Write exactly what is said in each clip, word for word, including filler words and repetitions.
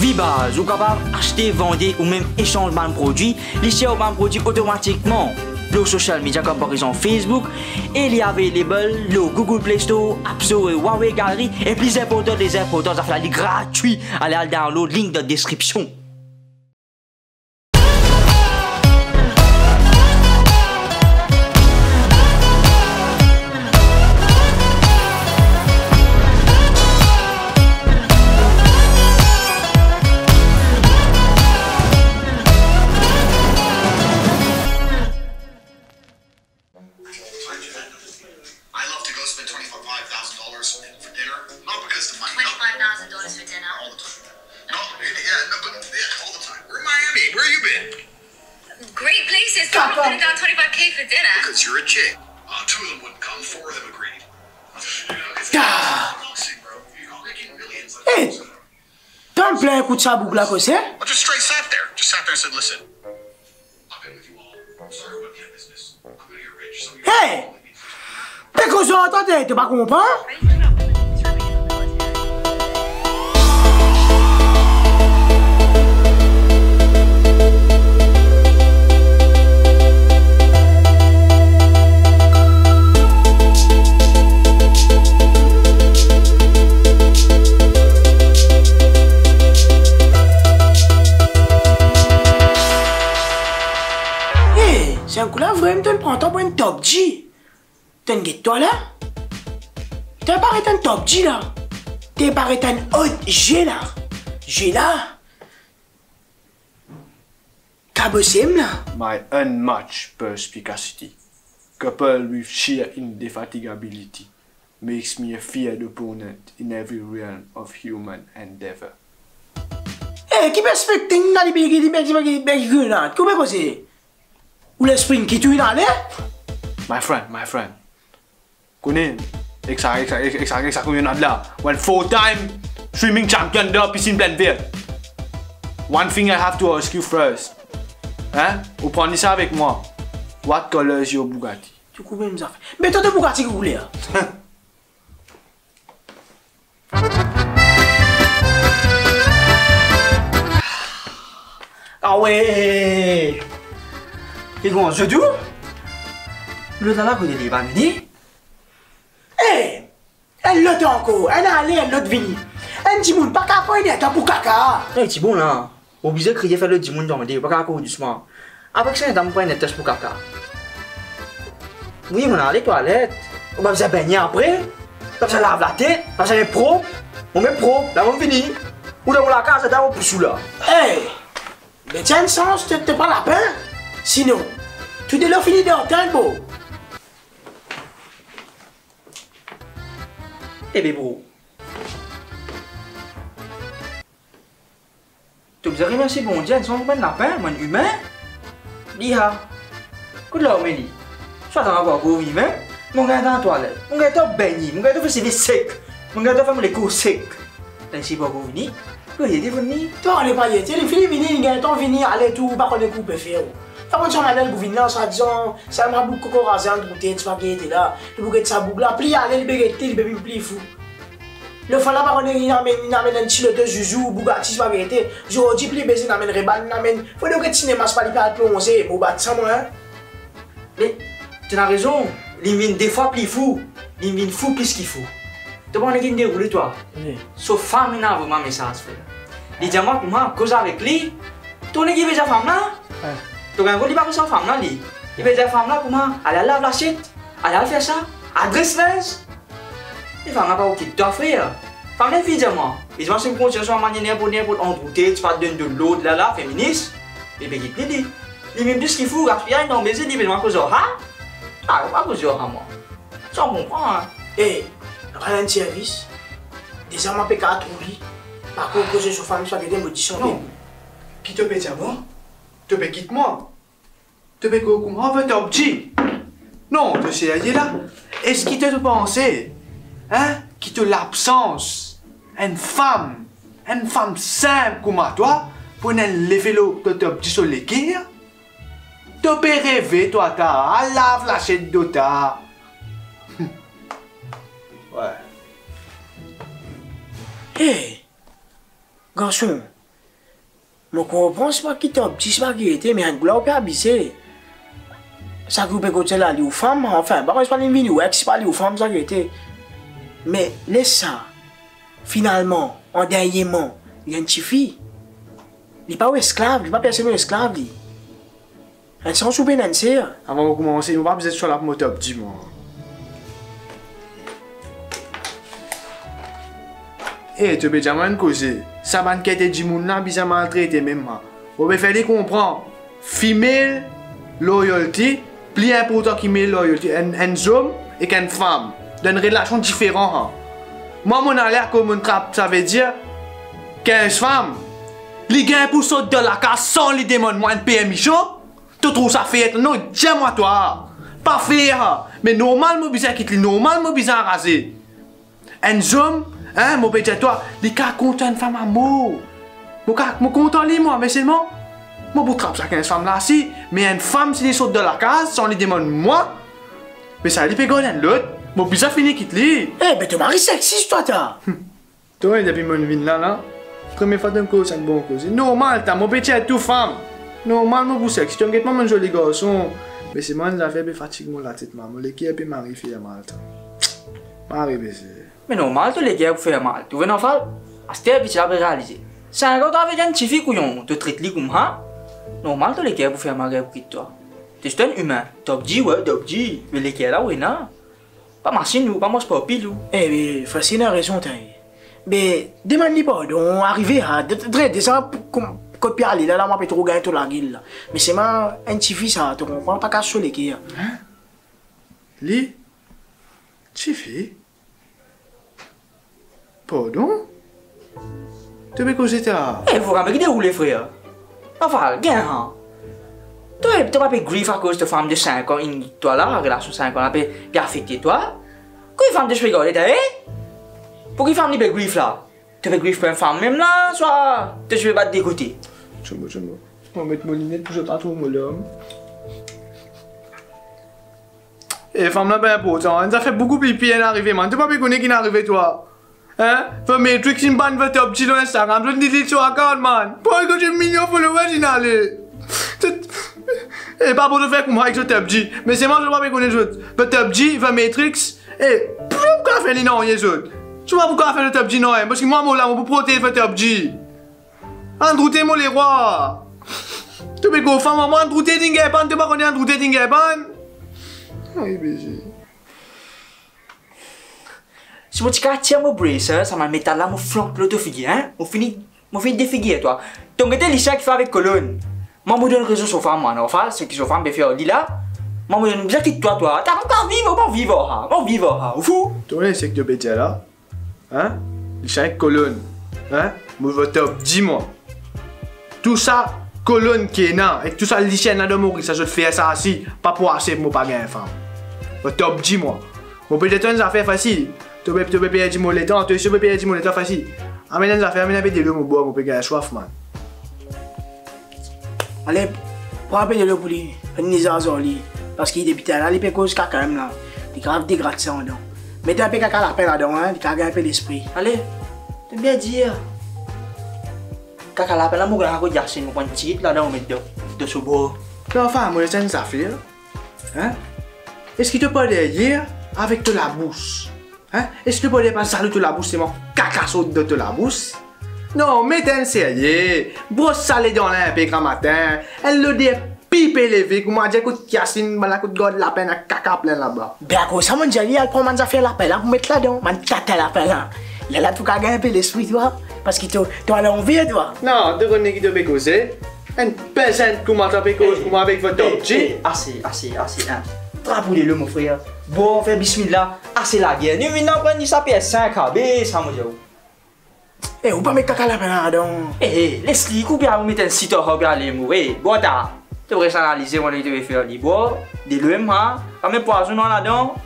Wi baz, ou kapav aste, vande ou mem esanz bann prodwi, li share ou bann prodwi otomatikman lor social media, konpareson Facebook, e li available lor Google Play Store, App Store, Huawei Gallery, e pli inportan, pli inportan, zafer la li gratwi. Ale al download, link dan description. I love to go spend twenty-five thousand dollars for dinner, not because the money, no. Twenty-five thousand dollars for dinner? All the time. No, yeah, no, but, yeah, all the time. We're in Miami. Where you been? Great places. Papa. Put down twenty-five K for dinner. Because you're a chick. Uh, two of them wouldn't come. Four of them agreed. Nothing to do. It's Ah. Boxing, bro. You're making millions. Hey. Tann plin kout sa boug la koze. I just straight sat there. Just sat there and said, "Listen, I've been with you all. Sorry about the business. I'm gonna get rich, so you Hey! Pe koze, tande, to pa konpran? Eh, se enn kou la vremem to'nn pran twa pou enn top G. To'nn get twa la? To paret enn top G la. To paret enn ot G la. G la. Kabosem la. My unmatched perspicacity, coupled with sheer indefatigability, makes me a feared opponent in every realm of human endeavor. Eh, ki perspecting na li, li, li, li, li, grenad? Ki ou pe koze? Ou lespri ki touy ale? My friend, my friend. Kone, ek sa, ek sa, ek, ek sa, ek sa grenad la. One four-time swimming champion dan pisinn Plaine Verte. One thing I have to ask you first. Hein? Ou pran li sa avek mwa. What color is your Bugatti? Ti koupe mem zafer. Me to to Bugatti ki kouler? Awe! Li gran zot ou? Lot la, la kote li pa vini? Eh! Enn lot ankor, enn ale, enn lot vini. Enn dimoun pa kapav pran enn letan pou kaka. Eh, ti bon la. Oblize kriye fer lot dimoun tande, pa kapav kour dousman. Avek sa, enn letan pou pran enn letan pou kaka. Wi, mo ale twalet. Ou pa bizin begne apre. Pa bizin lav latet, pa bizin met prop. Mo met prop, la mo vini. Ou dan mo lakaz, atann mo pous ou la. Ey! Be ti enn sans to, to pa lapin. Sinon, tou delo fini dan tann, bo. Ebe, bro. To bizin remersie Bondie, enn sans mo enn lapin, mo enn imin. Li la. Kot larme li? Swa to ankor vini mem, mo gagn dan twalet, mo gagn to begne, mo gagn to fer seve sek, mo gagn to fer mo lekor sek. Li si pa ankor vini, pou li vini. To ale pa gete, li fini vini, li gagn tan vini, ale tou, pa kone ki ou pe fer. Sa bann sa manel pou vinn la, swadizan, sa maboug koko raze ann troutet, ti pa gete la. Li pou get sa boug la, pli ale, li pe get li, li pe vinn pli fou. Lefwa la pa kone li amenn, li amenn enn ti loto Zuzu, Bugatti, ti pa gete. Zordi pli bezwen amenn Ray-Ban, amenn, fode get sinema, si pa li pe al plonze, mo bat sa mwa, hein. Me, to ena rezon, li vinn de fwa pli fou, li vinn fou plis ki fou. To pa kone ki deroule twa. Wi. So fam inn avoy mwa mesaz, frer. Li dir mwa kouma koz avek li, to kone ki li pe dir fam la? Wi. To gagn kont li pa koz ar fam la, li. Li pe dir fam la kouma, ale al lav lasiet, ale al fer sa, adres linz. Me fam la pa okip twa, frer. Fam la finn dir mwa, li dir mwa si mo kontign ar sa manier, ninport, ninport, ann troutet, ti pa donn de lord la, la, feminis, li pe kit li, li. Li vinn plis ki fou, gaspiy, non, me li pe dir mwa koz ar sa. Ah, pa koz ar sa, mwa. Sa, ou konpran, hein? Eh, rann enn servis. Deza mwa pe kapav trouv li. Pa koz, koz so fam, sa gete mo dison. Non. Ki to pe dir mwa? To pe kit mwa? To pe koz kouma avek Top G? Non, to serye la? Eski to, to panse, hein, ki to labsans enn fam, enn fam sinp kouma twa, pou ena enn lefe lor to Top G so leker? To pe reve twa, ta, al lav lasiet twa, ta. Wi. Hey, garson, Mo konpran se pa ki Top G, se pa ki ete, me enn kou la ou pe abize. Sa ki ou pe koze la, li ou fam, anfin, pa konn si pa li vini ou ex, si pa li ou fam, sa ki ete. Me les sa, finalman, an derniereman, li enn tifi. Li pa ou esklav, li pa personn ou esklav, li. Enn sans ou pena enn ser. Avan mo koumanse, mo pa bizin swa la pou mo Top G, mwa. E, to pe dir mwa enn koze. Sa bann kete dimoun la bizin maltrete mem, ha. Mo pe fer li konpran. Female loyalty pli inportan ki male loyalty. Enn, enn zom ek enn fam dan enn relasion diferan, ha. Mwa, monn ale akoz monn trap, savedir kinz fam. Li gagn pou sot dan lakaz san li demann mwa enn permision. To trouv sa fer? Non, dir mwa twa. Pa fer. Me normal mo bizin kit li, normal mo bizin araze. Enn zom, hein, mo pe dir twa, li kav kontan enn fam amor. Mo kav, mo kontan li mwa, me selman mo pou trap sa kinz fam la si, me enn fam si li sot dan lakaz san li demann mwa, me sa li pe gard enn lot, mo bizin fini kit li. Eh, be to mari sexy twa ta. Hmm. To, depi monn vinn la, la, premie fwa to'nn koz enn bon koze. Normal ta, mo pe tir tou fam. Normal mo pou sexy, to'nn get mwa monn zoli garson. Me selman enn zafer pe fatig mo latet, mwa, mo leker pe mari fer mal ta. Mari beze. Me normal to leker pou fer mal. Trouve, Nafal, aster piti la pe realize. Sink an to avek enn tifi kouyon, to tret li kouma. Normal to leker pou fer mal, pou kit twa. To zis enn imin. Top G, wi, Top G. Me leker la ou ena. Pa masinn ou, pa mars par pil ou. Eh, be, Francine ena rezon, ta. Be, demann li pardon, arive, ha, de, de, de, deza, pou, kom, kot pe ale la, la, mo pa pe tro gagn to lagil la. Me selman enn tifi sa, to konpran, pa kas so leker. Hein? Li? Tifi? Pardon? To pe koze ta? Eh, vremem ki deroule, frer. Nafal, gagn, ha. To, to pa pe grief akoz to fam de sink an inn kit twa la, relasion sink an la pe, pe afekte twa? Ki fam to pe gard, ta, eh? Pou ki fam li pe grief la? To pe grief pou enn fam mem la, swa to ti pe bat de kote? Tchombo, tchombo. Mo met mo linet pou zot pa trouv mo larm. E fam la pa inportan, enn zafer boukou pli pir inn arive, man. To pa pe kone ki'nn arive twa. Hein? The Matrix inn bann the Top G lor Instagram, zot delete so account, man. Pou enn kote milyon followers inn ale. E pa pou zot fer kouma ek zot Top G. Me selman zot pa pe kone zot. The Top G, The Matrix, e, pou kav fer li nanye zot. Zot pa pou kav fer the Top G nanye, parski mwa mo la, mo pou protez the Top G. Andrew Tate mo lerwa. To pe gro fan, mwa, Andrew Tate inn gagn bann, to pa kone Andrew Tate inn gagn bann? Ay, beze. Si mo ti kav tir mo bracer, sa bann metal la, mo flank lor to figir, hein? Mo fini, mo fini defigir twa. To gete lisien ki fer avek kolonn. Mwa, mo donn rezon so fam, mwa, non, fa, seki so fam pe fer ar li la. Mwa, mo donn, bizin kit twa, twa. Ta, mo pa viv, mo pa viv ar sa, mo pa viv ar sa. Ou fou? To, seki to pe dir la. Hein? Lisien ek kolonn. Hein? Mo, mo Top G mwa. Tou sa kolonn ki ena, ek tou sa lisien la dan Moris, sa zot fer sa si, pa pou ase mo pa gagn fam. Mo Top G mwa. Mo pe dir twa enn zafer fasil. To pe, to pe perdi mo letan, to isi to pe perdi mo letan fasil. Amenn enn zafer, amenn enn pe delo mo bwar, mo pe gagn swaf, man. Ale, pran enn pe delo pou li, finn nizaz ar li, parski depi talè li pe koz kaka mem la, li kav degrad sa andan. Met enn pe kaka lapin ladan, hein, li kav gagn enn pe lespri. Ale, to bien dir. Kaka lapin la, mo gagn kot Yasin, mo pran tigit ladan, mo met dan, dan so bor. Non, anfin, mo dir enn zafer, hein? Eski to pa deryer avek to labous? Hein? Eski to pa deryer pa zalou to labous, selman kaka sort dan to labous? Non, met enn serye. Bros sa ledan la inpe gramatin. Enn loder pip eleve, kouma dir kot Yasin, bann la kot gard lapin, ena kaka plin laba. Be akoz sa, monn dir li al pran bann zafer lapin la pou met ladan. Bann tata lapin la. Lerla to kav gagn inpe lespri twa, parski to, to al anver twa. Non, to konn ki to pe koze. Enn pezant kouma to pe koz, kouma avek zot Top G. Eh, ase, ase, ase, hein. Trap ou delo, mo frer. Bon, fer bismillah, ase lager. Nou vinn la pran ni sa P S cinq, ha, be sa, mo dir ou. Eh, ou pa met kaka lapin ladan. Eh, eh, les li, koupe, ou met enn sitar, ou pe ale mou. Eh, bon, ta. To res analize, mwa, li to pe fer li. Bon, delo mem, ha. Pa met pwazon non ladan.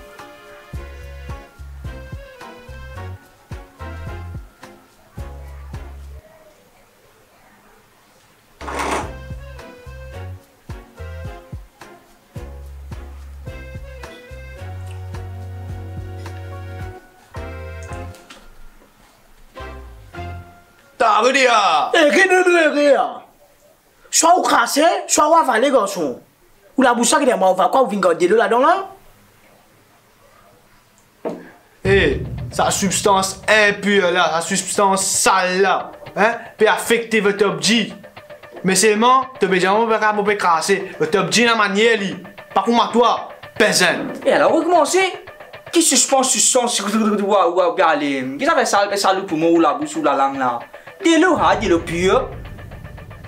Ta, rete la! Eh, ki nou dwe rete la? Swa ou krase, swa ou avale, garson. Ou labous sa ki dan mwa, ou va kwa, ou vinn gard delo ladan la? Eh, sa sibstans inpir la, sa sibstans sal la, hein, pe afekte vo Top G. Me selman, to pe dir mwa mo pe, mo pe krase. Vo Top G ena manier li, pa kouma twa, pezin. E alar ou koumans, ki sibstans, sibstans, waw, waw, gale. Ki zafer sal, pe sal ou poumon, ou labous, ou lalang la? Delo, ha, delo pir.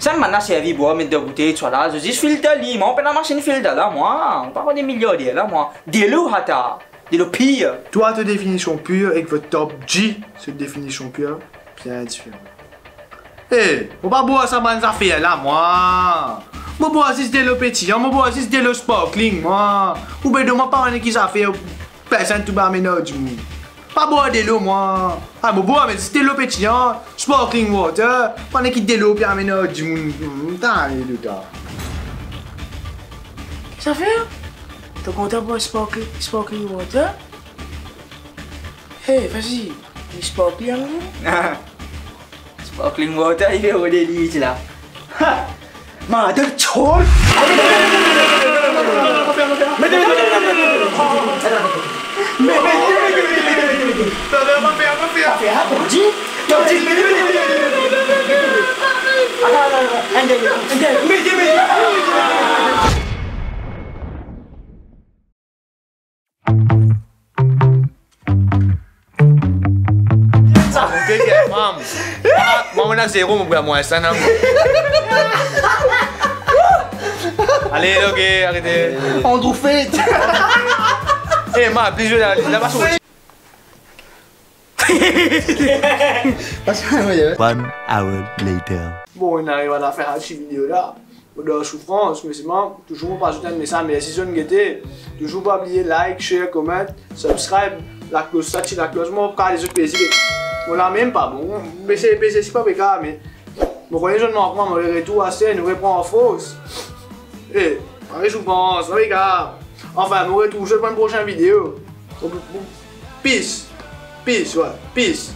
Sa bann la servi bwar, met dan boutey, tousala, zot zis filter li. Mwa, mo pena masinn filter la, mwa. Mo pa enn miliarder la, mwa. Delo, ha, ta. Delo pir. Twa, to definision pir ek vo Top G, so definision pir, bien diferan. Eh, mo pa bwar sa bann zafer la, mwa. Mo bwar zis delo petian, mo bwar zis delo sparkling, mwa. Ou pe demann mwa pa ane ki zafer pezin tou pe amenn ar dimoun. Pa bwar delo, mwa. Ah, mo bwar, me zis delo petian, sparkling water, pa ane ki delo pe amenn ar dimoun. Hmm, ta ale, ta. Ki zafer? To kontan bwar sparkling, sparkling water? Hey, vas-y, li sparkling, non? Sparkling water, li pe rode li, ti la. Ha! Mother chor! Sa monte bien, fam. Ah, mwa, mo ena zero, mo pou mwin sa, non. Ale, ok, arete. Andrew Fate. Eh, ma, plis zwe la, la pa sorti. One hour later. Bon, nou ariv a lafin a ti video la. Mo dan soufrans, me selman, touzour mo pa zot enn mesaz, mersi zot inn gete. Touzour pa bliye like, share, comment, subscribe, laklos, sa ti laklos, mo pa kale zot plezir. Mo la mem pa bon, bese, bese, si pa pe ka, me mo kone zot mank mwa, mo retour aster, nou repran fors. Eh, pa rezouvans, pa pe ka. Anfin, mo retrouv zot pou enn prosin video. Peace. Peace, ouais, peace.